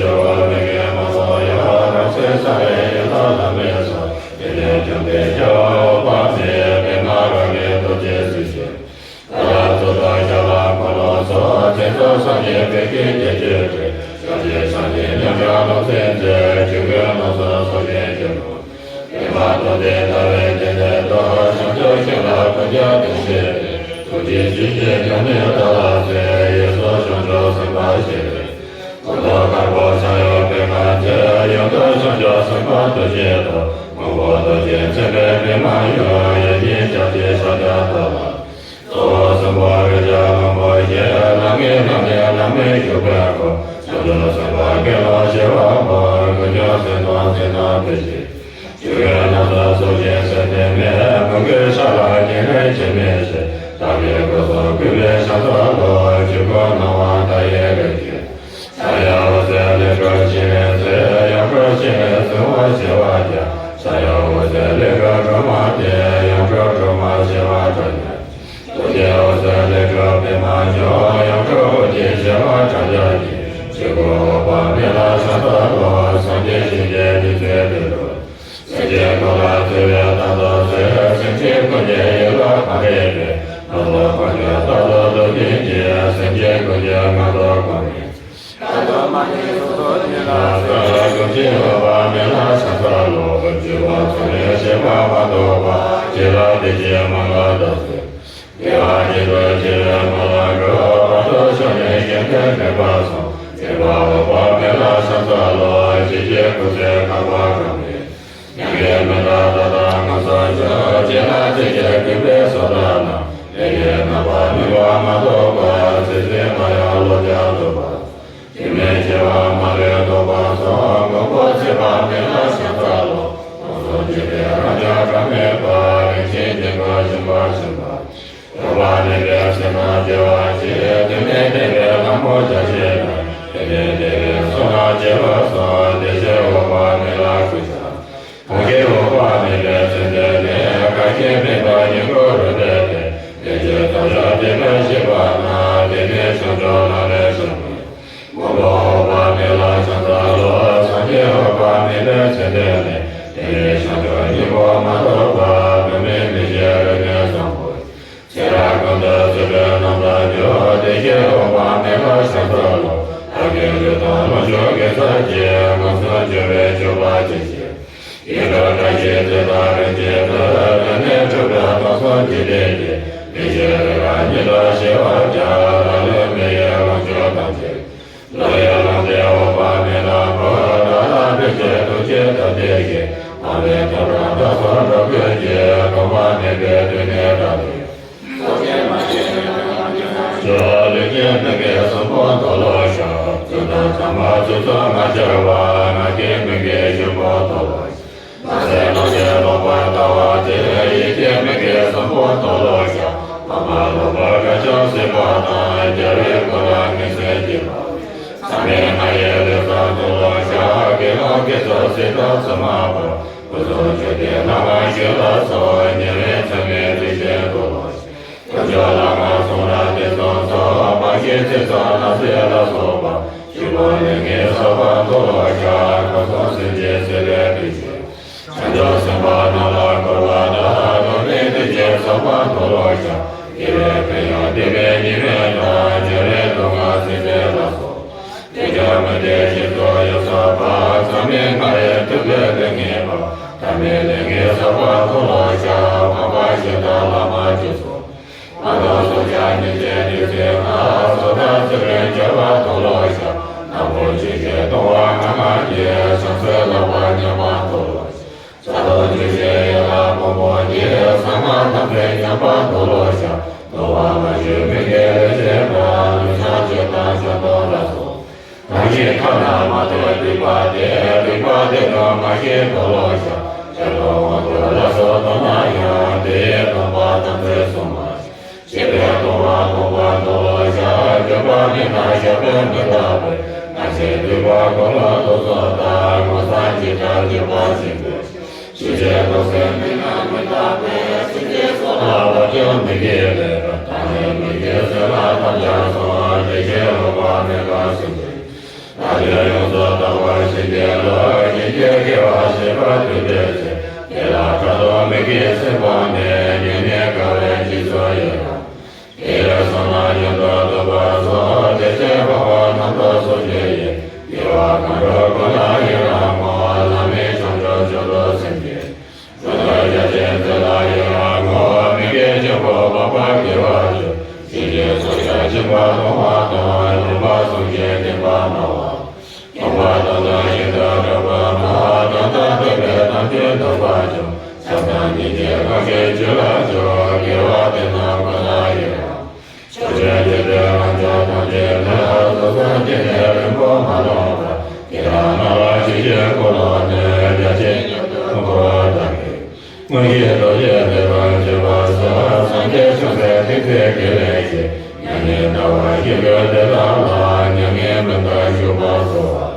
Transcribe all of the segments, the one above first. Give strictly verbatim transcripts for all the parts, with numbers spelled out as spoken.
སྦྱོར་བ་མི་དགེ་མ་ལོག་ཡང་རང་སེམས་ས་རེ་ཡིན་ལ་ལ་མེད་སོ། དེ་ནས་བཅོམ་ལྡན་རྒྱལ་བ་འོད་དཔག་མེད་པདྨ་རཱ་གའི་རྡོ་རྗེ་སྲས་ཀྱིས། ད་ལྟ་ཚུལ་དང་བྱ་བ་འཁོར་ལོ་སོགས། མཚན་རྟགས་སངས་རྒྱས་པའི་སྐད་ཀྱིས་བསྐྱེད་དེ། སངས་རྒྱས་སངས་རྒྱས་མཉམ་གཞག་ལུང་ཚན་མཛད། ཆོས་སྐུའི་ལུང་སོགས་སོ་བརྒྱད་ཀྱི་ལུང་། བདེན་པ་མདོ་སྡེ་ལྟ་བའི་སྡེ་སྣོད་དུ། བྱང་ཆུབ་ཤིང་ལ་ཀུན་ཁྱབ་བསྟན་བྱེད་པའི། ཐུགས་རྗེའི་བྱིན་གྱིས་སྐྱོང་ནས་བདག་ལ་གསོལ། ཡེ་སོགས་བྱང་ཆུབ་སེམས་དཔའ་ཆེ་བའི། སྐུ་མདོག་དཀར་པོ་ཕྱག་གཡོན་པདྨ་འཛིན། གཡོན་དུ་བྱང་ཆུབ་སེམས་དཔའ་རྡོ་རྗེ་དང་། སྔོན་པོ་རྡོ་རྗེ་འཛིན་པའི་པདྨ་ཡུམ། ཡིད་བཞིན་ལྕགས་ཀྱུའི་ཕྱག་རྒྱ་ཐོགས་ལ། གཙོ་བོ་སྲིན་པོ་རིགས་བརྒྱ་གླང་པོ་ཆེ། ལྷ་ལྔའི་ལྷ་ནི་ལྷ་མིན་བཞུགས་པའི་སྐུ། བྱང་ཆུབ་སེམས་དཔའ་དགེ་སློང་བྱེ་བ་མང་། ཀུན་ཀྱང་སེམས་དང་སེམས་དང་བྲལ་ཞིང་། ཆོས་སྐུའི་རྣམ་ཐར་སྲོག་བཅད་སེམས་གཏད་མེད། མོས་གུས་ཕྱག་ལ་སྙིང་རེ་རྗེ་མི་བྱེད། བདག་གི་སྐུ་གསུང་བཀོད་པའི་ཕྱག་འཚལ་ལོ། ཆོས་སྐུ་སྣང་བ་མཐའ་ཡས་རིགས་ཀྱི། ཕྱག་གཡས་འོད་ཟེར་ལས་སྐུ་ཕྱི་ནས་གསལ། ཡང་སྐུ་ཕྱི་ནས་གསལ་བ་བྱེ་བ་བརྒྱ། ཕྱག་གཡོན་འོད་ཟེར་ལས་སྐུ་སྒྲོན་མ་སྟེ། ཡང་སྐུ་སྒྲོན་མ་བྱེ་བ་ཕྲག་བརྒྱ། རྡོ་རྗེ་འོད་ཟེར་ལས་སྐུ་པདྨ་འབྱུང་། ཡང་སྐུ་འོད་ཀྱི་བྱེ་བ་ཕྲག་བརྒྱ་ཀྱིས། ཆོས་སྐུ་འོད་དཔག་མེད་ལ་ཕྱག་འཚལ་ལོ། སངས་རྒྱས་ཞིང་གི་རྒྱུ་མཚན་དེ་ལུ། སེམས་ཅན་ཀུན་ལ་བརྩེ་བའི་ལྟ་རྟོག་ཟེར། སེམས་ཅན་ཀུན་གྱི་ཡིད་ལ་གང་སྐྱེས་པའི། ལྷག་ཏུ་དཀོན་མཆོག་ལྟ་རྟོག་རྡོ་རྗེ་ཉིད། སེམས་ཅན་ཀུན་གྱི་ངན་རྟོག་གོང་མའི། ད་དུང་མ་ནི་སོ་སོ་ཉིད་ལ་གསལ། ཀུན་གྱི་འོད་དཔག་མེད་ལ་ཕྱག་འཚལ་ལོ། སྤྱོད་པ་ཚུལ་ལས་བྱེད་པ་མ་གཏོགས་པ། བྱས་ལ་དེ་བཞིན་མ་ལ་བདག་གསོལ། དགེ་བ་ཉིད་དུ་སྤྱད་པའི་མ་ལ་གུས། བར་དུ་ཕྱོགས་ནས་གཞན་དོན་མེད་པར་སོང་། སེམས་དཔའ་འོད་དཔག་མེད་ལ་ཕྱག་འཚལ་ལོ། ཇི་སྐད་ཀུན་གསལ་ཁ་བ་གང་མེད། མྱ་ངན་མི་འདའ་ད་ལྟ་ང་སར་བྱོན། ཅེ་ན་ཚིག་བཅད་གུས་པས་གསོལ་བ་གནང་། ལས་ཀྱི་རྣམ་པར་སྨིན་པ་མ་གཏོགས་པ། ཚིག་ཟིན་ན་ཡང་བློ་ཀྱང་སྟོབས་པ། དྲི་མེད་བྱེ་བ་མ་ལུས་ཐོགས་པ་སོགས། མགོན་པོ་ཚེ་དཔག་མེད་ལ་ཕྱག་འཚལ་ལོ། དབང་གསུམ་འདུས་པའི་རང་རྒྱལ་གྲངས་མེད་པ། རིན་ཆེན་སྙིང་པོ་ཞིང་པ་ཞིང་པ། འགྱུར་བ་མེད་པའི་སེམས་དང་བདེ་བ་ཆེ། དེ་ནས་བསྟན་པའི་ལྷ་མོ་བརྒྱ་བྱིན་དང་། དེ་ནས་བསྟན་པའི་བསོད་ནམས་བྱེ་བ་གསུམ། དེ་བཞིན་འོད་དཔག་མེད་ལ་གུས་ཕྱག་གང་གིས་འོད་དཔག་མེད་པའི་མཚན་བསྟན་ནས། གང་གིས་སྨིན་པ་སྙིང་པོ་རུ་བསྟན་ཏེ། དེ་ཕྱིར་ཐོབ་བྱ་དེ་ལྟར་བཞེས་པ་ན། དེ་ནི་བྱང་ཆུབ་ལམ་རིམ་བྱང་མའི། མགོན་པོ་འོད་དཔག་མེད་ལ་ཕྱག་འཚལ་ལོ། སངས་རྒྱས་འོད་དཔག་མེད་པའི་མཚན་བསྟན་ནས། དེ་ནི་བྱང་ཆུབ་སྙིང་པོ་མ་ཐོབ་པ། བུད་མེད་མི་ཤེས་རིགས་ངན་བཟང་པོ། ཚེ་རབས་ཀུན་ཏུ་སྲིད་པའི་རྣམ་ཐར་རྒྱུ། དེ་བཞིན་འོད་དཔག་མེད་ལ་ཕྱག་འཚལ་ལོ། བདག་གི་ལུས་དང་ལོངས་སྤྱོད་དགེ་རྩ་ཆེ། ངན་སོང་སྤྱོད་པའི་སྤྱོད་པ་ཅི་བྱེད། ཡིད་འཕྲོག་བཀྲ་ཤིས་ཚེ་དང་རིན་ཆེན་དུ། དེ་ནས་འཁྲུལ་པའི་སྟོང་གསུམ་འཇིག་རྟེན་གྱི། མི་ཤེས་རིགས་ལ་ཉེར་ལྔ་ཞི་བར་བྱ། ལ་ལུ་མི་ཡི་ལོངས་སྤྱོད་ཐམས་ཅད། བློ་ཡི་ལམ་སྟེ་འོད་དཔག་མེད་ལ་འབུལ། བདག་ལ་ཕན་ཕྱིར་ཐུགས་རྗེས་བདག་བདེ་གཤེགས། དམ་པའི་ཐབས་དང་བདག་སོགས་འགྲོ་ཀུན་གྱི། གོམས་པ་མེད་པའི་དུས་ནས་བདག་ལ། ལུས་ཀྱི་མི་དགེ་གསུམ་པོ་མཐོལ་ལོ་བཤགས། བཙུན་དང་དམ་པ་ཚུལ་དུ་མ་སྦྱར་བ། ངག་གི་མི་དགེ་བཞི་པོ་མཐོལ་ལོ་བཤགས། མ་ཟད་ལོག་ལྟས་ལོག་པར་ལྟ་བ་སྟེ། ཡིད་ཀྱི་མི་དགེ་གསུམ་པོ་མཐོལ་ལོ་བཤགས། ཕ་མ་ལོག་པར་དགྲ་བཅོམ་བྱེད་པ་དང་། རྒྱལ་བའི་སྐུ་ལ་ངན་སེམས་བསྐྱེད་པ། མཚམས་མེད་ལྔ་ཡི་ལུས་བསྲང་མཐོལ་ལོ་བཤགས། དགེ་སློང་དགེ་ཚུལ་སྲིད་དང་བཙུན་མ་པོ། སྐུ་གསུང་ཆོས་སྡེ་ལྷ་མ་ཞིག་ལ་སོགས། ཉེ་བའི་མཚམས་མེད་སྡིག་ཅན་མཐོལ་ལོ་བཤགས། དཀོན་མཆོག་བླ་མ་གསུང་རབ་དེ་ཙམ་སོགས། འབའ་ཞིག་ཚིག་རྩུབ་ནག་བསྲེས་ལ་སོགས་པ། ཆོས་སྤོང་ལས་ངན་བསགས་པ་མཐོལ་ལོ་བཤགས། ཁམས་གསུམ་སེམས་ཅན་སྲིད་པའི་དུས་ཀྱི། བྱང་ཆུབ་སེམས་དཔའ་རྣམས་ལ་བསྐོར་བ་དང་། བློ་ལྡན་དུས་ཀྱི་བསགས་པ་མཐོལ་ལོ་བཤགས། དགེ་བའི་ཕན་ཡོན་སྡིག་པའི་ཉེས་དམིགས་དང་། འཇམ་དཔལ་མདོ་སྔགས་ཚིག་བཙན་ལ་སོགས། དེ་ཀྱང་མི་འདོད་ཅི་སོགས་ཡོངས་སུ་སྤངས། མཚམས་མེད་ལྔ་ཡི་ཐུབ་པའི་ལུས་ངན་པ། ཐ་མལ་ལས་ངན་བསགས་པ་མཐོལ་ལོ་བཤགས། འཕགས་པ་གཞན་དང་བླ་མ་བཅུ་སོགས། ང་དང་སྲོག་ཆགས་སྙིང་རྗེ་སྡིག་ཅན་ལྔ། སྲོག་དང་ཚེ་རིང་བྱ་བ་མཐོལ་ལོ་བཤགས། ནག་པོ་ཆུ་སྐྱེས་ལྟུང་བ་ལྔ་མ་སྐྱེས། བྱང་སེམས་ལོག་པར་སྙོམས་པ་མཐོལ་ལོ་བཤགས། བྱ་དང་ཆུ་སྐྱེས་ཡན་ལག་ཕུང་པོ་འདི། ཟ་མ་ཐམས་ཅད་ཉམས་པ་མཐོལ་ལོ་བཤགས། འདུ་བ་མ་བྱེད་མི་དགེ་ལས་བྱེད་པ། ལུས་སྲང་ཕྱེད་དང་ཁྲག་འཐུང་ལ་སོགས། གང་ཞིག་ཐ་ན་མ་ཐོས་སྡིག་པ་སྟེ། སྡིག་པ་དེ་ཀུན་མ་སྐྱེས་མཐོལ་ལོ་བཤགས། ཆགས་སྡང་དབང་བསྒྱུར་ལ་སོགས་མཐོང་ན་ཡང་། དེ་ཡི་སྡོམ་པ་ཐམས་ཅད་བསྲུང་བར་བྱ། བྱས་པའི་ལྟུང་བ་ཕོག་པ་མཐོལ་ལོ་བཤགས། སྤྱོད་པ་མི་སྣང་ཞག་པའི་མི་རྟག་པའི། རྣམ་ཤེས་སྡིག་པ་འཁོར་ལོ་སྡུག་སོགས་དག། མངོན་སངས་ཇི་ལྟར་སྤྱོད་པ་བྱེད་དགོས། ཆོས་བྱེད་རྟོག་ཚོལ་མི་སྣང་མི་རྟག་པའི། སེམས་ཅན་སྲོག་ལ་བ་ཅན་མི་དགེ་བའི། ཐ་མལ་མི་དགེ་ཚུལ་ལ་ཐམས་ཅད་སོགས། དེ་བཞིན་འོད་དཔག་མེད་ལ་སོགས་པའི། ལྷ་ཆོས་ཡོངས་སུ་ ལ་ཡིན་གྱི་དགེ་བ་བྱེད་པ་དུས་དེ་ཚེ། དེ་ལ་ཕྲག་དོག་མི་དགེ་སེམས་སྤངས་ནས། ཉེ་གནས་དགའ་བའི་སྦྱིན་སོགས་ཡོད་ན། དེ་ཡང་བསོད་ནམས་ཡོན་ཏན་ཐོབ་པ་སོགས། བདེ་ཆེན་འཕགས་པ་རྣམ་ཐོས་སོགས་བཅས་ཀྱི། དགེ་བ་གང་འགྲུབ་ཀུན་ལ་ཡི་རང་ངོ་། ལམ་མེད་བྱང་ཆུབ་སྤྱོད་ལྡོག་སེམས་ཀྱི། ཇི་ལྟར་རྒྱ་ཆེན་དེ་ལ་ཡི་རང་ངོ་། མི་དགེ་བཅུ་པོ་སྤངས་པ་དགེ་བ་བཅུ། སེམས་ཅན་ཚོགས་བརྒྱ་བྱིན་པ་སྟོང་བ་དང་། ལུང་པ་གསུམ་གྱི་བསྟན་པ་སྨྲ་བ། སྟོང་པ་དང་ལ་ཞིག་ཏུ་གྲགས་པ་མ། དོན་དམ་བསྟན་པའི་དམ་ཆོས་སྟོན་པ་བཅུ། བསམ་དང་ངེས་ཀྱི་སྔགས་ཀྱི་བཅུ་ལ་སྦྱོར། དགེ་བ་དེ་རྣམས་ཀུན་ལ་ཡི་རང་། ཕྱོགས་བཅུའི་འཇིག་རྟེན་ལྷ་ཚོགས་ཐམས་ཅད་ལ། དུག་གསུམ་གྱི་ནད་རིང་པོ་མ་ལང་བར། དེ་རང་རྣམ་པར་ཤེས་བཞིན་འཁོར་ལོ་ནས། བརྒྱ་བྱིན་མཉམ་དུ་འཁོར་བ་དག་གི། དངོས་གཞི་རྡོ་རྗེ་ལྟ་བུར་གྱུར་པ་སོགས། སངས་རྒྱས་བྱང་སེམས་ཐེག་པའི་དགེ་ལེགས་ཀྱི། མྱ་ངན་འདའ་བར་བྱེད་པའི་དེ་དག་ལ། མྱ་ངན་མི་འདའ་བཞུགས་པ་སོགས།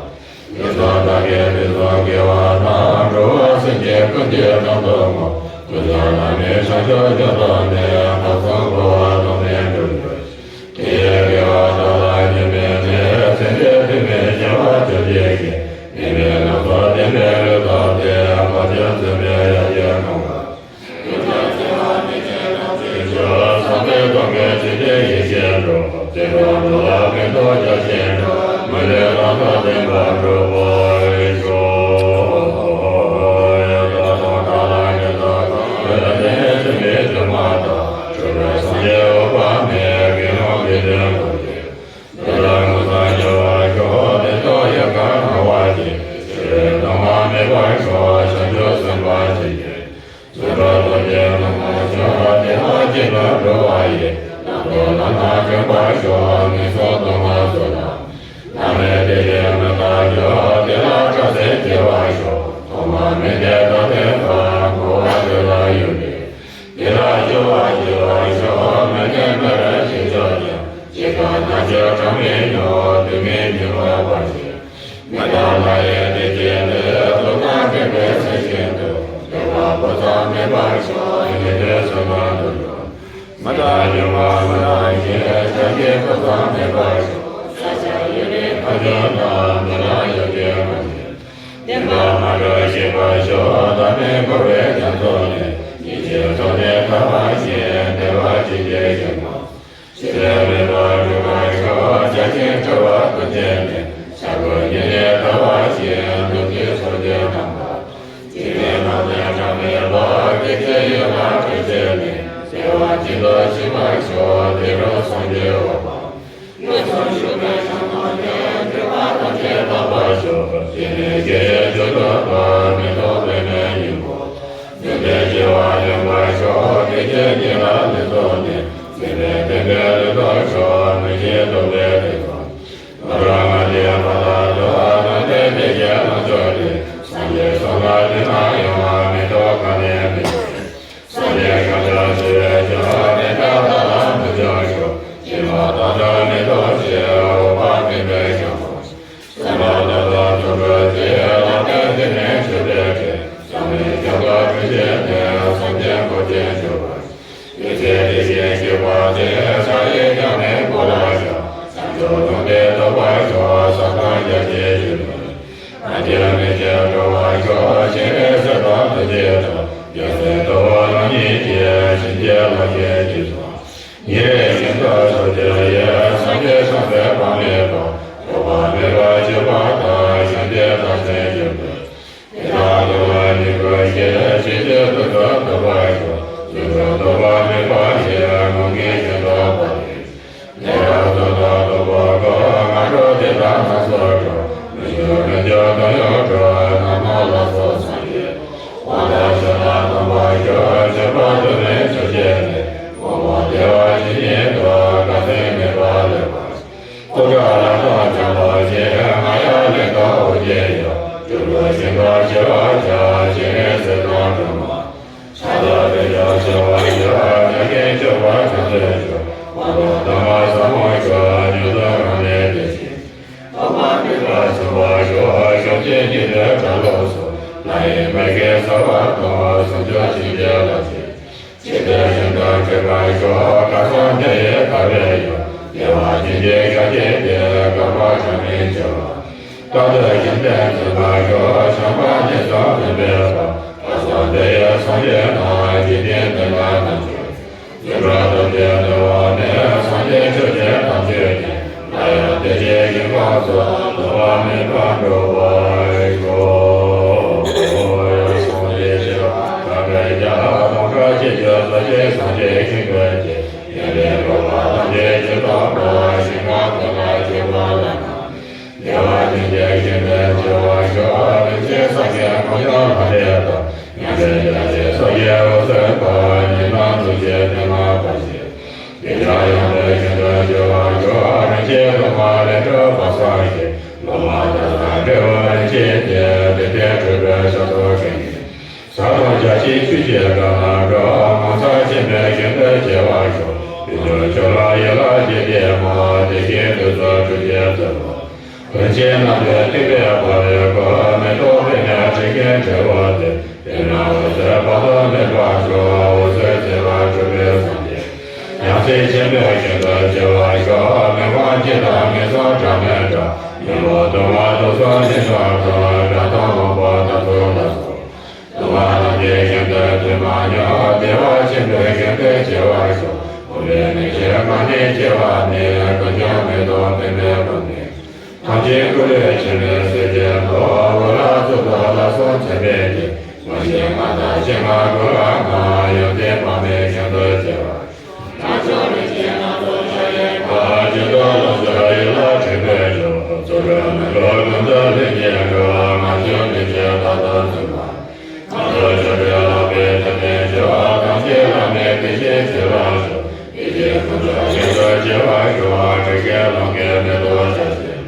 ཉེས་ཚོགས་དག་གི་དུག་གསུམ་དགེ་བ་རྣམས། འགྲོ་བ་སེམས་ཅན་ཀུན་གྱི་དོན་དུ་བསྔོ། ཀུན་ཀྱང་བླ་མེད་བྱང་ཆུབ་མཆོག་ཐོབ་ནས། ཕུན་སུམ་འགྲོ་བ་ཐོགས་མེད་འགྲུབ་གྱུར་ཅིག། དེ་ཡི་དགེ་བ་དག་ལ་སྙོམས་པའི་ཚེ། སེམས་ཅན་ཐོགས་མེད་སྐྱེ་བ་བཅོ་བརྒྱད་ཀྱི། ཉེས་པའི་ལམ་སོགས་བདེན་པའི་ལུས་ཐོབ་སྟེ། མ་བྱོན་བཙུན་པའི་ཡ་གྱལ་ཁང་དུ། ཀུན་ཀྱང་སྐྱེ་བ་མེད་ཅིང་ཐམས་ཅད་སྐྱོབ། བསམ་པའི་དོན་ཀུན་ཇི་བདེ་ཡིད་བཞིན་འགྲུབ། བདེ་སྟོང་འགྲོ་བ་ཀུན་ཐོབ་བརྒྱ་བྱིན་འགྲུབ། མི་ལུས་ལམ་དུ་བདེན་པར་འགྲུབ་པར་ཤོག། ཡང་དག་སྟོང་ཕྲག་ལྷག་ཉེས་ཚོགས་དག། ལས་དང་ལྡན་ཐོགས་མེད་དྲི་མ་དག། འཁྲུལ་པའི་སངས་རྒྱས་འོད་དཔག་མེད། དགེ་སློང་གི་དོན་ཀུན་གྱི། འདི་ལ་མངོན་སངས་རྒྱ་བར་ཤོག། དེ་ཚོགས་ཡལ་ག་ན་བ་ཅིག། ཕྱི་རོལ་གདོང་མ་མེད་པར་ཤོག། བྱང་ཆུབ་སེམས་དཔའ་ཆོས་ཀྱི། ཚུལ་ཁྲིམས་སྟོབས་ཀྱིས་ནོངས་པར་ཤོག། བདེ་བ་ཅན་དུ་འགྲོ་བ་ཡི། ལམ་དུ་ལམ་སྣ་དྲོངས་པར་ཤོག། ངན་སོང་སྡུག་བསྔལ་ཚོགས་དང་། ལམ་མེད་བདེ་ཞིང་མི་རྟག་འགྱུར། དེ་ལ་སྐྲག་སེམས་སྐྱེ་བར་ཤོག། ཐོག་མ་མེད་པའི་བདག་ལྟའི་བར། འཁོར་བ་དེ་ལ་གཡོལ་ཏེ། དེ་ལ་སྐྱོ་བ་སྐྱེ་བར་ཤོག། མི་ནད་མི་རབ་ཅིག་ཆོག་ཀྱང་། ཇི་ལྟར་ན་ཆོག་གྲངས་མེད་མྱོང་། དུས་མིན་འགྱུར་བ་བར་ཆད། མི་རྟག་ལྷ་ཡི་བདེ་སྐྱིད་ལས། སྡུག་དང་བྲལ་བའི་སེམས་ཅན་དུ། འདོད་པ་སྤུ་ཙམ་མེད་པར་ཤོག། ཉན་ཐོས་བསོད་ནམས་དུ་འགྲོ། མི་རྟག་སྒྱུ་མ་མི་རྟག་ཞིང་། བྱ་བྱེད་སྤུ་ཙམ་མེད་པར་ཤོག། ས་སྐྱ་ཡུལ་ནི་ཕ་ཇོ་ན། མི་རྟག་ཡོ་བྱད་མ་ཡིན། བདེན་པར་མ་གྲུབ་ཤེས་པར་ཤོག། བདག་མེད་འཁོར་བའི་རྒྱ་མཚོ་ནས། ཉེས་སྤྱོད་ཐོགས་ནས་ཐར་བར་བྱེད། བདེ་བ་ཅན་གྱི་ཞིང་ཁམས། ཕྱི་ལས་མེད་པར་འགྲུབ་པར་ཤོག། བརྒྱ་བྱིན་ཁྲོ་བོ་ཀུན་བྱས་ནས། ཤ་འཁོན་ཉེ་གནས་ཐར་བར་བྱེད། གདུག་ཅན་ཚོགས་ཀྱིས་ནམ་མཁའ། འཇིག་རྟེན་ནང་ནས་གྲངས་མེད་པ། སྐད་ཅིག་ཡུད་ལ་འགྲོ་བྱས་ནས། བདེ་བ་ཅན་དུ་ཕྱིན་པར་ཤོག། དེ་རུ་སངས་རྒྱས་འོད་དཔག་མེད་ལ་སོགས་བཞུགས་པའི་ཞིང་ཁམས་ནས། སྒྲིབ་པ་ཐམས་ཅད་དག་པར་ཤོག། དེ་ནས་སྐྱེ་བའི་རྒྱུ་དང་བར། མི་ལྡོག་པའི་མེ་སྙིང་པོ། བདུད་བཞི་པ་ལེན་པར་ཤོག། དེ་ཕྱིར་ཉིད་ལ་ལུས་ཐོགས་ནས། སྲིད་པའི་བདེན་པའི་ལུས་ཐོབ་ཤོག། མི་ཤེས་རྟོག་པའི་དུས་སུ། ལོ་གྲངས་ལྔ་བརྒྱའི་བར་དུ། ལམ་འདས་བདེ་ཆེན་ལམ་མཆོག་ཏུ། སངས་རྒྱས་སོ་ལྔ་འདི་ན་ཡོང་བ། མི་ཐོབ་གང་ནས་མི་ཐོབ། སངས་རྒྱས་ཤཱཀྱ་ཞི་བས་ཀྱང་། དེ་འདྲ་བདག་ལ་མི་འབྱུང་ཞིང་། སྦྱིན་པ་དང་འདྲ་མི་ཐོབ་ཅིང་། འོད་དཔག་མེད་པའི་ཞིང་ཁམས་སུ། སེམས་པ་རྣམ་དག་ཐོབ་གྱུར་ཅིག། ལམ་འདས་འདི་ནས་ཆོས་འཕེལ་ཏེ། བསམ་ཡས་ཁྱབ་པར་གྲོལ་བྱས་ནས། སངས་རྒྱས་འཁོར་བཅས་འབྱུང་བར་བྱེད། དེ་ཚེ་དེ་བཞིན་གཤེགས་པ་དེ། ཕྱག་གཡས་བརྐྱང་ནས་མགོ་ལ་བཞག། བྱང་ཆུབ་ལུང་དེ་ཐོབ་པར་ཤོག། བསམ་དང་རྒྱ་ཆེའི་ཞིང་དུ། ང་རྒྱལ་མེད་ཅིང་གྲོལ་བར་ཤོག། སྤྱན་རས་གཟིགས་དང་ཐུགས་རྗེ་ཐོབ། རྒྱལ་སྲས་ཐུབ་པ་རྣམ་གཉིས་ཀྱིས། བྱིན་གྱིས་བརླབ་ཅིང་རྗེས་སུ། ཉེ་རིང་ཤིན་ཏུ་ཕྱོགས་བཅུ་ཡི། སངས་རྒྱས་བྱང་སེམས་དཔག་མེད་པ། འགོག་པ་མེད་པར་སྤྱོད་པ་དང་། གཞན་དོན་དག་ཚེ་རྒྱུན་དུ། དེ་དག་ཐོབ་པར་བགྱི་དགོས་ཤིང་། ཕྱིན་ཆད་དུ་ཐོབ་ཐོབ་པར་ཤོག། དུས་སུ་ཐོབ་པ་མེད་པ་ཡི། ངོམས་ངེས་ཤིན་ཏུ་བག་ཡོད། དེ་དག་ཐོབ་ཐོབ་ཐོབ་པ་གོ། སྔ་དྲོ་དེ་དག་ནམ་སོར་འགྲོ། མི་འགྱུར་མི་འགྱུར་དོན་ཡོད་འགྲོ། ནམ་མོ་ལ་སོགས་སངས་རྒྱས། དབང་དང་ཕྱག་ལ་གཏོང་བར་ཤོག། སྤྱོད་པ་དུ་མའི་ཕྱོགས་བཅད་ནས། དབང་པོ་བདེ་བ་ཇི་སྙེད་འདུག། དགའ་སེམས་མེད་པ་ལེགས་པར། སྐུ་དགྲ་ལྷ་དང་བྱམས་པ་ཆེ། རྔ་ཡབ་གླིང་དང་ཨོ་རྒྱན་ཡང་། སྤྲུལ་སྐུ་ཞིང་ཁམས་ཞི་བར་བྱ། སྤྱན་རས་གཟིགས་དང་སྒྲོལ་མ། ཕྱག་ལ་དེ་ཡང་ཞི་བར་བྱ། ཕྱག་གིས་སྤྱོད་པ་ཐམས་ཅད་སྤྱོད། དབང་པོ་དུ་མ་ཟབ་མོ་སྤྱོད། མྱུར་དུ་རང་ལས་འདས་ཤིང་། ཐོག་མ་མེད་པར་འབྱུང་བར་ཤོག། བཅོམ་ལྡན་འདས་གྲགས་ལོངས་སུ། ལྷ་ཡི་མིག་གིས་གཟིགས་པ་དང་། སུམ་ཅུ་ཞིང་གི་ལྷ་ཆེན། ཇི་སྲིད་ཞིང་དུ་འཁྲིགས་པར་ཤོག། སྐལ་བཟང་དེ་ཡི་གར་པའི་ཡུལ། བདེ་བ་ཅན་གྱི་ཞིང་དེ་ནས། བསྐལ་པ་གྲངས་མེད་འཁྱིལ་བ། བཀའ་སྡོད་བཞིན་དུ་འཛིན་པར་ཤོག། བྱམས་པ་ནི་བསམ་མི་ཁྱབ་པ། ལྷག་བསམ་དེ་ཡིས་སངས་རྒྱས་རྣམས། འཇིག་རྟེན་འདི་ན་ཐམས་ཅད། འཛིན་གྲྭ་དང་ལྡན་དུ་བ་ནི། སངས་རྒྱས་ཆོས་ཀྱི་དམ་ཆོས་ཀྱི། སླར་ཡང་དེ་བཞིན་གཤེགས་པ་སོགས། ལོག་པ་མེད་པར་འགྲོ་བར་ཤོག། ཡང་སངས་རྒྱས་ཤེས་རབ་གྲངས་བརྒྱ་སྟོང་ཕྲག་གཅིག་གྱུར། རྩ་བཞི་སངས་རྒྱས་ཀྱི་སྐུ་སྐྱེ། ཡོན་ཏན་གྲུབ་པ་ཐམས་ཅད་ཇི་ལྟ་བ། ཞིང་ཁམས་དག་ལ་སྤྱོད་པ་ལ་ནི། བདེ་བ་ཅན་གྱི་ཞིང་དུ་སྐྱེ་བར་ཤོག། རིན་ཆེན་སངས་རྒྱས་གོ་འཕང་ལྷ་འདྲེ་དང་། མྱ་ངན་འདས་ཞི་སོགས་ཀྱི་འོད་ཟེར་འཕྲོ། ཉོན་མོངས་དུག་གིས་ནད་མ་བྱེད་ཅིང་། བདེ་འཇགས་ཡངས་པའི་ཞིང་དུ་སྐྱེ་བར་ཤོག། རིན་ཆེན་གདུང་བ་ལས་གྲུབ་པ་སངས་རྒྱས། ལོ་མ་དག་དང་བྲལ་བའི་རིན་ཆེན་གྱི། བདེ་སྟེར་སྤྲུལ་པའི་ཞབས་སོར་འཁྲིད་ནས། ས་དང་བརྒྱ་བྱིན་ཆོས་ཀྱི་སྒྲ་རྣམས་སྒྲོག། ངོ་མཚར་ཆེན་པོའི་ཞིང་དུ་སྐྱེ་བར་ཤོག། དུས་རྒྱུན་ཆོས་ལ་ཡིད་ལ་བྱེད་པའི་མ། དེ་བཞིན་དུས་སུ་ཐུགས་རྗེ་བརྩེ་བ། རིན་ཆེན་རྣམ་ཐོས་ཐེག་པའི་དཔའ་བོས་བསྐོར། མེ་ཏོག་པདྨས་སྤྲིན་གྱི་དྲིལ་བུ་དེད། དེ་ན་འོད་ཟེར་དཔག་ཏུ་མེད་པ་འཕྲོ། འོད་ཟེར་བརྩེ་བས་སྤྲུལ་པའི་སངས་རྒྱས། ཡང་སྲིད་ཆེན་པོའི་ཞིང་དུ་སྐྱེ་བར་ཤོག། མི་ཕམ་འཇིགས་དང་ངན་སོང་སྒྲ་མི་སྒྲོག། གཉན་པོ་གདུང་བ་དུག་གསུམ་གཉན་འཆིང་དང་། དགྲ་དང་དབང་པོ་དམ་ཚིག་ལ་སོགས། གདུང་བ་རྣམས་ཀྱི་ཞིང་དུ་སྡོད་མ་མྱོང་། བདེ་བ་ཆེན་པོའི་ཞིང་དུ་སྐྱེ་བར་ཤོག། འོད་མའི་མིག་གིས་གང་ནས་སྐྱེ་བ་ནི། ཀུན་ཀྱང་མེ་ཏོག་པདྨའི་སྤུ་ནས། ཐམས་ཅད་སྐུ་ལས་ཆེར་གྱུར་སྲས་ཀྱི་མདོག། འོད་ལ་གཙུག་ཏོར་ལ་སོགས་མཚན་མེད་ཀྱི། མངོན་ཤེས་ལྔ་དང་སྤྱན་ལྔ་སྐུ་ལྔ་མངའ། ཡོན་ཏན་དཔག་མེད་ཞིང་དུ་སྐྱེ་བར། རྣམ་ཅོ་རིན་ཆེན་སྣ་ཚོགས་ཞལ་གྱི་མཁའ། སྤྱན་སྟོབས་ལོངས་སྤྱོད་ཡུལ་ལ་འཁྲིགས་པའི་མཆོག། རྫུ་འཕྲུལ་མི་འགྲོ་ཀུན་ཏུ་ལྷུན་གྱིས་གྲུབ། ངང་ཚུལ་མི་ཕྱེད་རྟག་ཏུ་བརྩོན་པ། གང་དུ་བྱོན་པའི་ལག་པའི་མཐུ་ལྡན་མཆོག། ཐམས་ཅད་བླ་མེད་བདེ་ཆེན་སྤྱོད་ལ་སྤྱོད། བདེ་ཆེན་ཀུན་ཏུ་ཞིང་དུ་སྐྱེ་བར་ཤོག། སྤྲུལ་སྐུའི་ལོངས་སྐུའི་མེ་ཏོག་ཆར་ཅན།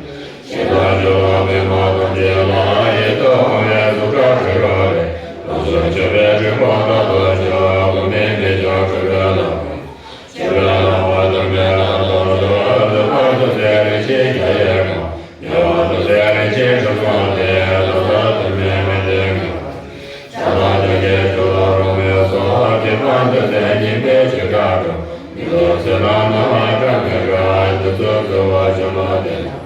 ཞིང་དུ་སྐྱེ་བ་པདྨ་ཐམས་ཅད་ལ། ཡིད་དུ་འོང་བའི་གཟུགས་སྒྲ་དྲི་རོ་རེག། རང་བྱུང་སྤྱོད་པའི་འབྲས་བུ་རྟག་ཏུ་སྤྱོད། འོག་མིན་མི་མཆོག་སྤྲུལ་པའི་ལག་པས། སྤྱན་རས་གཟིགས་དབང་དུ་མའི་ལྷ་ཚོགས་སུ། ལྷུས་པ་ཐུགས་སྲས་རིན་ཆེན་བརྒྱ་ཡི་གོ། རྒྱལ་བ་ཐུགས་སྲས་རིན་ཆེན་དྲུག་འཛོམས་ཏེ། ལྷ་ཚོགས་དུ་མས་མི་མཇེད་ངང་། ཕྱག་དང་ལྗགས་ཀྱི་ཆུ་ལ་རོལ་མོའི་ཚོགས། ཐེག་པ་འདི་ཚེ་སྙིང་པོའི་བྱེ་བྲག་སྒྲོག། མི་ལོ་ཚེ་རབས་སྣང་བ་བཀྲ་མི་དགའ། རྒྱུ་ཚུལ་བརྩེ་བ་ཆུ་ལ་བརྟེན་ན།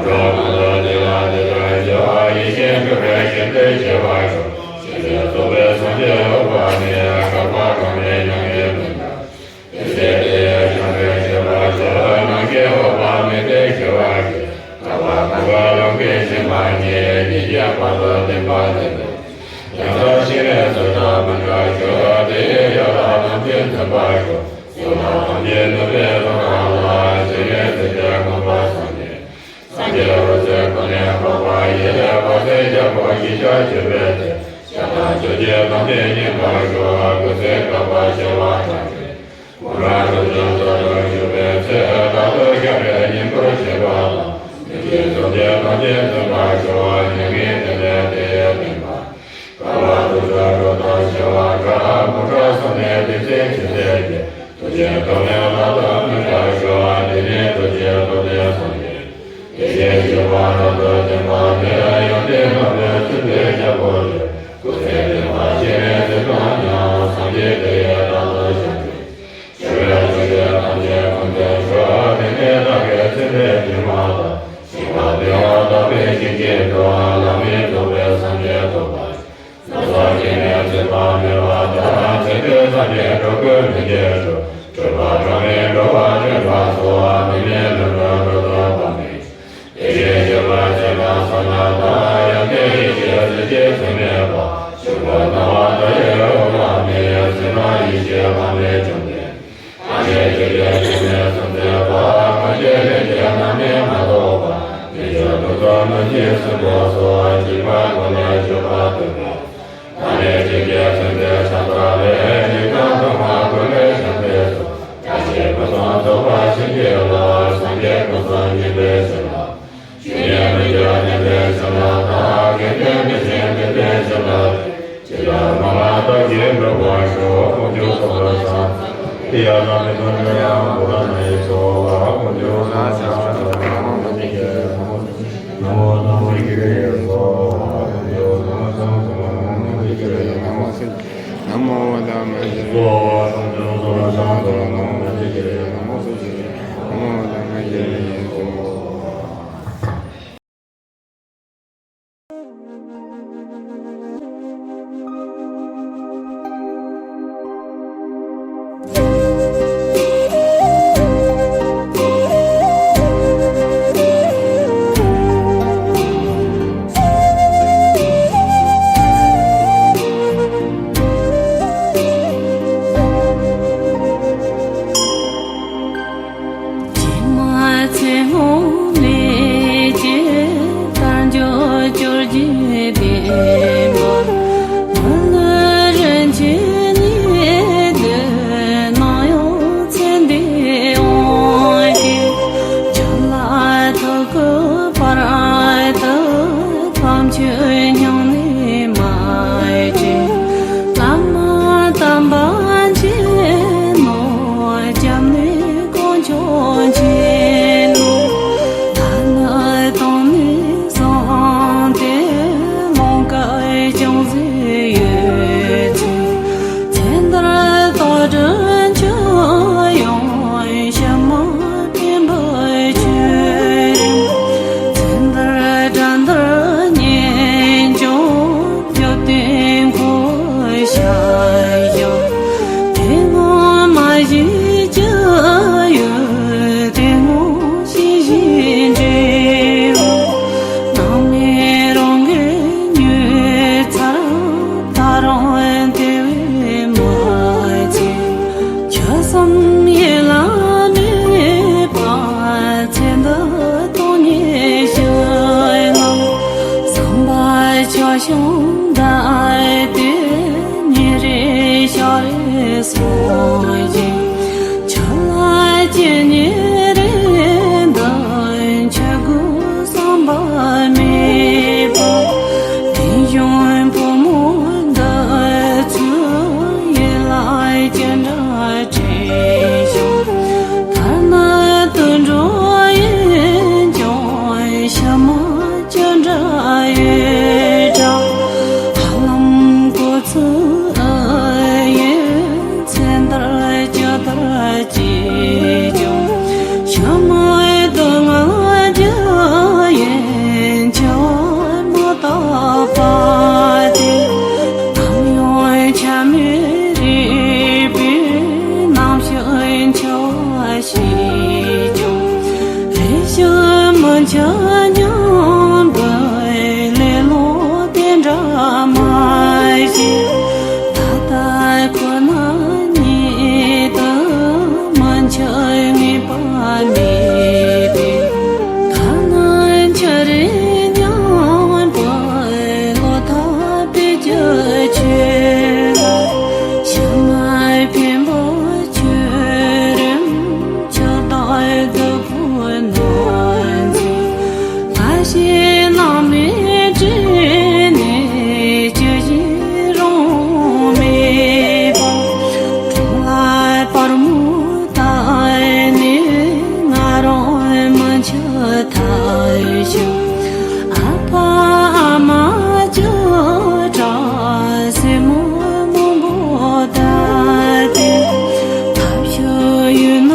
འགྲོ་དྲུག་གང་དུ་བདེ་ལ་བདེ་དང་སྐྱོ། ཡེ་ཤེས་འཕྲོ་བའི་ཞིང་དུ་སྐྱེ་བར་ཤོག། ཞིང་དུ་རྫོགས་པའི་སངས་རྒྱས་འོད་དཔག་མེད། བསྐལ་པ་གྲངས་མེད་མྱ་ངན་མི་འདའ། དེ་ཚེ་དེ་ཡི་ཞིང་དུ་སྐྱེ་བར་ཤོག། ནམ་མཁའི་འོད་དཔག་མེད་དེ་སྐྱེ་བར་ཤོག། བསྐལ་པ་གང་གར་ལོངས་སྐུའི་ཞིང་ཁམས་ཀྱི། ཉིད་ཀྱི་དཔལ་དུ་བསྟན་པ་ལྡན་པའི། ཡང་དག་ཤེས་རིག་ཚུལ་དང་མི་འདྲ་ཤོག། དེ་ཡི་ཡུལ་ལ་རྣམ་མཁྱེན་འཛིན་པར་ཤོག། གཟུགས་ལ་ཐམས་ཅད་ནུབ་པའི་རང་སྒྲ་ལ། ཞིང་ལས་ཚིག་གི་ངང་པ་སངས་རྒྱས། སངས་རྒྱས་འོད་ཟེར་ཀུན་ནས་འཕགས་པ་ཡི། དཔག་ཚད་བརྒྱ་སྟོང་བཞི་བརྒྱ་བརྗོད་པའི་ཚེ། ཞལ་དང་ཕྱག་རྒྱ་ཐམས་ཅད་མཉེས་པར་ཤོག། སྐུ་ཚེ་བསྐལ་པ་བྱེ་བ་ཕྲག་བཞི། དངོས་གྲུབ་ཀུན་ཏུ་རབ་ཞུགས་པའི་ཚེ། རྟག་ཏུ་སྐྱབས་རེ་སྙིང་པོར་བྱེད་པ་དང་། མི་མཁྱེན་ཐུབ་བསྟན་ཐམས་ཅད་འཛིན་པར་ཤོག། མྱ་ངན་འདས་ལས་དེ་ཡི་བསྟན་པ། བསྐལ་པ་དྲུག་ཅུ་དྲུག་དང་བྱེ་བ་ཕྲག། འབུམ་ཕྲག་གསུམ་ནས་བདུན་ཚིགས་ཇི་སྲིད་ཀྱི། ཐུགས་རྗེ་ཐོགས་མེད་བླ་དྭགས་མི་འདྲ་ཤོག། འདི་ནི་ཐུགས་རྗེ་ཐོགས་ལྡན་སངས་རྒྱས། དེ་བཞིན་གཤེགས་པ་རབ་ཏུ་བརྟན་པ་དེ། ཡོན་ཏན་རྣམ་པར་སྤྱོད་པའི་རྒྱལ་པོ་དེ། སྐུ་ཚེ་བརྟན་པ་སྤྱན་རས་གཟིགས་དང་མཉམ། སངས་རྒྱས་དེ་ཡི་རྟག་ཏུ་བྱོན་ཏེ། ཞི་བའི་ཆོས་ཀྱི་ཐམས་ཅད་ཀུན་ཏུ་ཤོག། དེང་ནས་བདག་གིས་ཚེ་འདིའི་དྲི་མ་དག། ཞིང་ཁམས་བདེ་བ་དག་པའི་ཞིང་སྐྱེ་སྟོབས། ལམ་མེ་ཏོག་པའི་སངས་རྒྱས་ཐོབ་པར། སྣ་ཚོགས་སྐྱེ་གནས་ཚེ་དཔག་མེད་པ་དང་། ཚེ་འདིར་སངས་རྒྱས་འགྲོ་ཀུན་མི་སྐྱེ་སྟོབས། སྤྲུལ་པ་གྲངས་མེད་འགྲོ་བ་འདྲེན་པ་སོགས། མི་མེད་ལྷུན་གྲུབ་འགྲོ་ཐོབ་པ་མེད། དེ་བཞིན་གཤེགས་པ་ཚེ་དང་བསོད་ནམས་དང་། ཡོན་ཏན་ཡེ་ཤེས་གཟི་བརྗིད་ཚད་མེད་པ། ཆོས་སྐུ་སྣང་བ་མཐའ་ཡས་འོད་དཔག་མེད། གསེར་སྣང་ཡེ་ཤེས་ལྷམ་མེ་བཅོམ་ལྡན། ཐམས་ཅད་ཆོས་ཀྱི་སྐྱབས་གནས་སུ་མཛད་པ། མངོན་སྤྱོད་ལྷན་སྐྱེས་རྣམ་སྨིན་མ་ཐོགས་པ། དལ་འབྱོར་དུག་གསུམ་གནོད་སྦྱིན་སྲིན་པོ་སོགས། འཇིགས་པ་ཀུན་ལས་སྐྱོབ་པར་འདོད་པ། ཐ་མལ་གཅིག་གི་ཚེ་འདིར་ཕྱག་འཚལ་ལས། འཇིགས་དང་གདུང་བ་ཀུན་ལས་བྱང་བའི་ཚུལ། བཀྲ་ཤིས་ཕུན་སུམ་ཚོགས་པ་བྱིན་གྱིས་རློབས། སངས་རྒྱས་ཀུན་བཟང་མཉེས་པའི་བྱིན་རླབས། ཞི་གནས་མི་སྐྱོ་མཉེས་པའི་བྱིན་རླབས་དང་། དགེ་འདུན་མི་ཟད་མཉེས་པའི་བྱིན་རླབས་ཀྱིས། ཇི་ལྟར་སྨོན་པ་དག་གིས་འགྲུབ་པར་ཤོག། དཀོན་མཆོག་གསུམ་ལ་འཚམས། ཏདྱ་ཐཱ། མི་མཐུན་དགྲ་ཡང་བོ་དྷ་ན་ཡེ་སྭཱ་ཧཱ། དཀོན་མཆོག་གསུམ་ལ་འཚམས། ན་མོ་དྷརྨ་ཀྱི་ནམ་མོ་དྷརྨ་ཀྱི་ནམ་མོ་དྷརྨ་ཀྱི། ནམ་མོ་དྷརྨ་ཀྱི་ནམ་མོ་དྷརྨ་ཀྱི། ནམ་མོ་དྷརྨ་ཀྱི་ནམ་མོ་དྷརྨ་ཀྱི། ནམ་མོ་དྷརྨ་ཀྱི། ཞབས་ཞུ། དེ་སྔོན་མ་ཞིག་ཅི་ཡོད་དེ་སྔོན་ཞིག་བཞིན་འབྲེལ་བ། ནམ་ཡིན་རང་གི་མྱོས་ཚར། ད་རུང་དེ་བས་མ་བྱེད། ཆོས་གསུམ་ཡིད་ལ་མེད་པ། ཚེ་འདི་སྟོང་ཉིད་ཞིག་ལ། བསམ་པ་ཆོས་བྱུང་འདྲ་སྟེ། ཉིན་རེ་ཞག་རེ་སོང་ཞིང་། ཆོས་ལ་སྐྱེ་ཉིན་རེ་འདི། ཆོས་སྒོ་བསམ་པ་མེད་པ། དེང་སང་བུ་མོ་འདི་ཚོ་ཡིད་ལ་ཅི་འདྲ་དྲན་བྱུང་། ཐ་ན་དུད་འགྲོ་ཡིན་ཀྱང་ཕྱི་མ་ཅི་འདྲ་ཡོད་འདྲ། ཧ་ལམ་གོ་ཚུལ་ཡིན། ཚེ་འདིར་ཇི་ལྟར་སྐྱེས་ཀྱང་། ཕྱི་མ་སྡུག་བསྔལ་རྒྱུ་ཡིན་འཆི་བ་མ་བརྟགས་པ་དེ། ནམ་ཡང་ཆ་མེད་རེད་པས། ནམ་ཞིག་འཆི་བ་ཤེས་ཀྱང་། རེ་ཞིག་མི་འཆི་སྙམ་པའི་ལེ་ལོ་དེ་འདྲ་མ་བྱེད། ད་ལྟ་ཁོ་ན་ཉིད་དུ་མི་འཆི་ངེས་པ་མེད་པས། ཐ་ན་འཆི་རན་སྙམ་པའི་བློ་ཐག་པས་ཀྱི་ཆོད་ལ། ཕྱི་མ་ཕན་པ་ཆོས་རིན་ཆོས་དང་སྡུག་པོ་ནོར་འཛིན། ང་ཞེ་སྣང་མེད་དྲིས་ནས་ཅི་བྱེད་རུང་མེད་པ། གྲོང་ལ་སྤར་མོ་བཏབ་ནས་ང་རང་མི་འཆི་ཐབས་ཤིག་ཨ་ཕ་ཨ་མ་ཅི་དྲག་སེམས་མོ་མང་པོ་བཏབ་སྟེ། ཐབས་ཤེས་ཡོད་ན་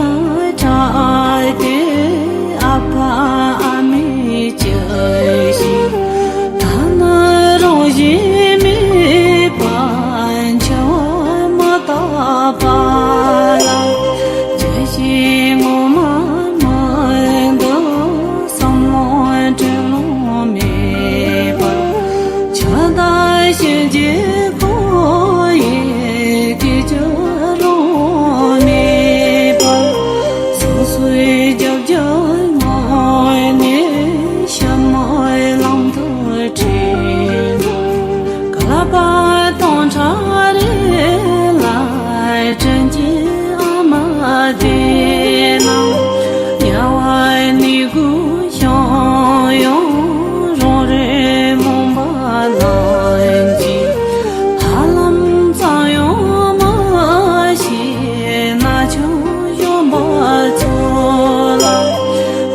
དྲག་སྟེ་ཨ་ཕ་ཨ་མས་ཅི་ཞིག་ད་ནི་རང་བཞིན་མེད་པ་འཆི་བ་མ་བརྟགས་པ་ལ། ཅི་ཞིག་ངོ་མ་མི་འདུག་བསམ་ལོང་དྲན་ལོང་མེད་པར། ཆོས་དང་ཞི་བྱེད་ཁོ་ཡི་སྐད་ཅིག་རང་མེད་པར། སོ་སོའི་རྒྱབ་ཀྱི་ངོས་ནས་ཕྱི་མའི་ལམ་དུ་ཁྲིད་འགྲོ། བསྐལ་པ་སྟོང་ཕྲག་རེ་ལ་དྲིན་གྱི་ཨ་མ་དེ་ན། དམྱལ་བའི་ནད་ཀྱིས་ཤིང་ཡང་རང་རེ་རྨོངས་པ་ལ་འཇིགས། ཧ་ལམ་ཙམ་ཡང་མ་ཤེས་ན་ཆུང་གཞོན་པ་ཚོ་ལ།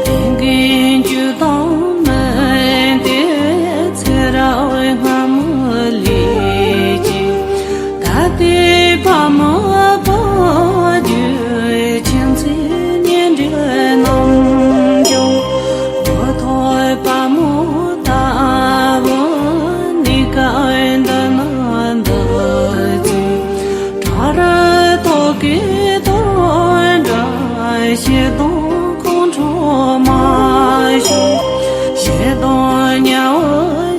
ཕན་ཁེ་རྒྱུ་དང་མི་ལྡན་ཚེ་རབས་སྔ་མའི་ལས་ཀྱིས། ད་ལྟའི་ཕ་མ་བར་གྱི་ཁྱིམ་མཚེས་གཉེན་འབྲེལ་རྣམས་ཀྱང་། བུ་ཐོབ་བུ་མོ་ལྟ་བུ་གནས་སྐབས་འདི་ན་འདུག་ཚེ། བྲག་རི་ཐོག་གི་དོར་འདྲ་ཞེ་སྡང་ཁོང་ཁྲོ་མ་ཤོར། ཞེ་སྡང་དམྱལ་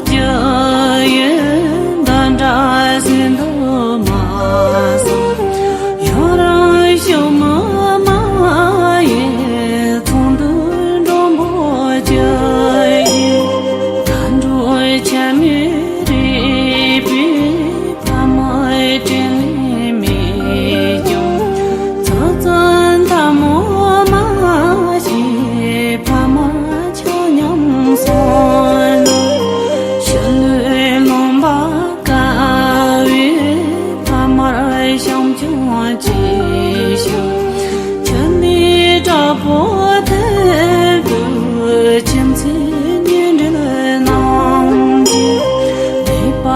བའི་རྒྱུ་ཡིན་འདི་འདྲ་ཟེར་འདུག་མ་སོང་། ཡང་རང་ཤུགས་མི་མ་ཡིན་ཚོགས་འདུ་འགྲོ་འབོད་ཀྱི་ཡིན། ད་འགྲོ་ཆ་མེད་རེད་པས། ཕ་མའི་དྲིན་ལན་མེད་ཀྱང་། ཚ་ཚ་འཐབ་མོ་མ་བྱེད། ཕ་མ་ཆ་མཉམ་སོང་ན། ཕྱི་ལུས་ལོང་པ་དཀར་བའི་ཕ་མར་བྱམས་སྐྱོང་གྱིས་ཤིག་ཁྱོད་ནི་དྲག་པོ་ཐེབས་དུས་ཁྱིམ་མཚེས་གཉེན་འབྲེལ་རྣམས་ཀྱིས། ནད་པ་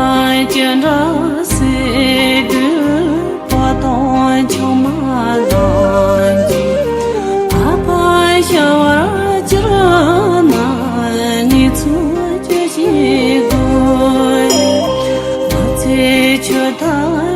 ཅི་འདྲ་སེལ་དུས་བ་དང་ཆུང་མ་ལ་འཇིགས། ཨ་ཕ་ཤི་བར་གྱུར་ན་ངེད་ཚོས་ཅི་ཞིག་དགོས། མི་ཚེ་ཆུ་ལྟར་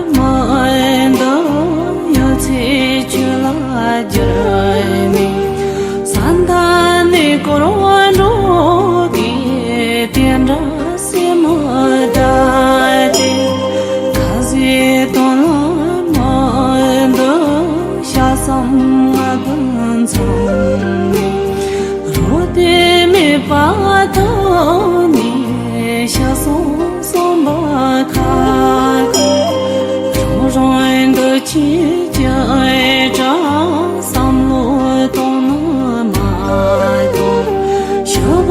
ནས་ཤ་སོང་སོང་པ་ཁ་ཁ། རང་རང་འདུ་བྱེད་ཀྱི་དགྲ་བསམ་བློ་གཏོང་ན་མ་གཏོང་། ཞུ་བ་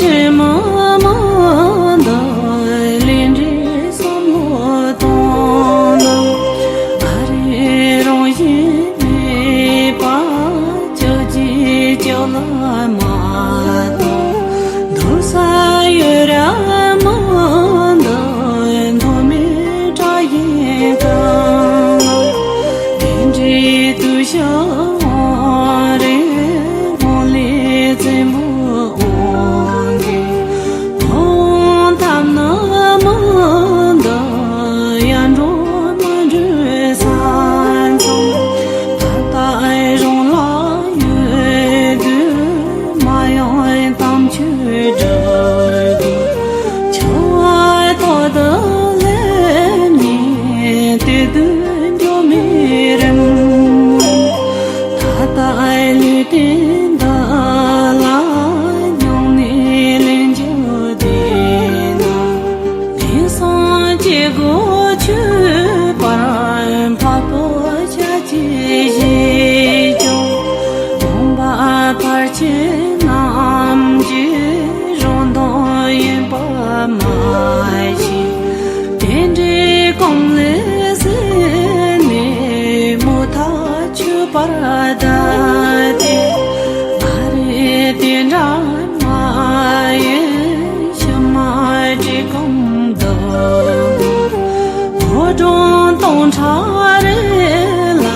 དྲི་མ་མ་འདི་ལས་འབྲས་བསམ་བློ་གཏོང་ན། ཨ་རེ་རང་བཞིན་མེད་པ། ཅག་ཅིག་ཅག་ལ་མ་གཏོགས། འདུག་ས་ཡོད་ར་མ་འདུག་མཐོ་དམན་དགྲ་ཡི་གང་། དེ་འདྲའི་དུས་ཤར་འོང་རེ་འོང་ལས་བཙན་པོ་འོང་གི། འོང་ཐབས་ན་མ་འདུག་ཡར་འགྲོ་མར་འགྲོ་ས་མཚམས། ད་ལྟ་རང་ལ་ཡོད་དུས་མ་ཡང་དམ་ཆོས་སྒྲུབ་དགོས། འཆི་བ་ཐོག་ཏུ་སླེབས་ནས་དེ་དུས་འགྱོད་མེད་རིམ། ད་ལྟ་ལུས་རྟེན་འདི་ལ་མྱོང་ནས་ལན་བརྒྱ་བསྡད་ན། ངན་སོང་སྐྱེ་སྒོ་ཆོད་པར་འཕགས་པོ་ཞལ་གྱིས་བཞེས་ཀྱང་། འོངས་པ་ཕལ་ཆེར་རྣམས་ཀྱི་རང་དོན་ཡིན་པ་མ་ཤེས། དེ་འདྲའི་གོང་ལས་ཟིན་ནས་མུ་མཐའ་ཆོད་པར་གདའ་སྟེ། ཨ་རེ་དེ་འདྲ་མ་ཡིན། ཕྱི་མ་བཀྲེས་སྐོམ་སྡུག་འོ་སྒྲོན་སྟོང་ཕྲག་རེ་ལ་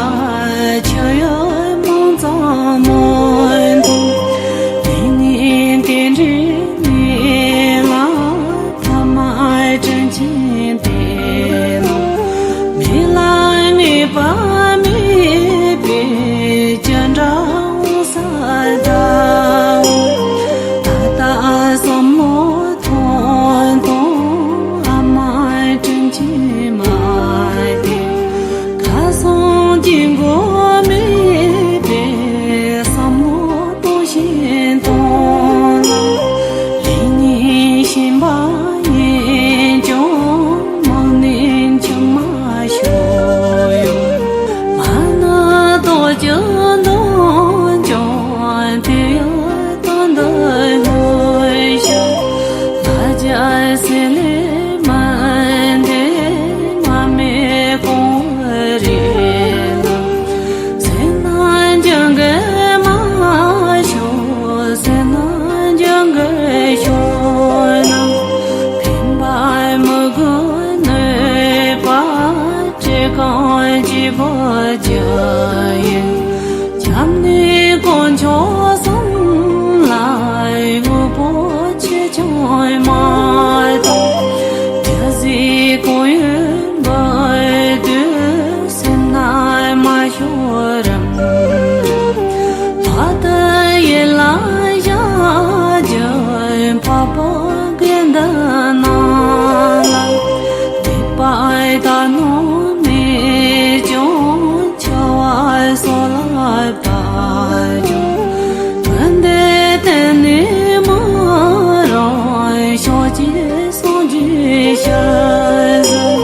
ཆུ་ཡུར་མང་ཙམ་མོན་དང་། དེ་ནས་དེ་འདྲའི་མི་ལ་ཐ་མ་དྲིན་ཆེན་དེ་ནི། མི་ལ་ངེས་པ་མེད་པའི་ཅི་འདྲ་འོང་ས་འདྲ། ད་ལྟ་བསམ་བློ་ཐོངས་ཐོངས་ཨ་མ་དྲིན་ཆེན་མ་དེ། ཁ་སང་སྐྱེ་དགོས་མེད་པའི་བསམ་བློ་གཏོང་བཞིན་གཏོང་ལ། ལས་ངན་ཞེན་པ་ཡིན་ཀྱང་མང་ནས་འཆི་མ་ཤོར་ཡང་། མ་ཎི་རྡོ་རྗེ་འདོན་ཀྱང་དེ་ཡང་དོན་འདི་སྨོན་ཤག་ལ་རྒྱ་སེ་ལེ་མ་འདི་མ་མེད་གོང་བུ་རེད་ལ། སེམས་ནང་འཇོན་གི་མ་ཤོག་སེམས་ནང་འཇོན་གི་ཤོག་ན། ཕན་པ་མི་དགོས་གནོད་པ་བྱེད་གང་བྱེད་པོ་ཅི་ཡིན། སྐྱབས་གནས་དཀོན་མཆོག་གསུམ་ལ་དངོས་པོ་ཆེ་ཆུང་མ་གཏོགས། རྒྱུ་ཟས་གང་ཡོད་འབུལ་དུས་སེམས་ནང་མ་ཤོར་རམ། ད་ལྟ་ཡིད་ལ་བཞག་རྒྱུ་འཕགས་པ་དགེ་འདུན་རྣམས་ལ། དད་པ་དག་སྣང་མེད་ཀྱང་འཆི་བ་སོགས་ལ་བབ་ཀྱང་། དོན་འདི་གཏན་ནས་མ་རུང་ཕྱོགས་ཀྱི་སངས་རྒྱས་ཞལ་གཟིགས།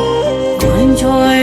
དཀོན་མཆོག་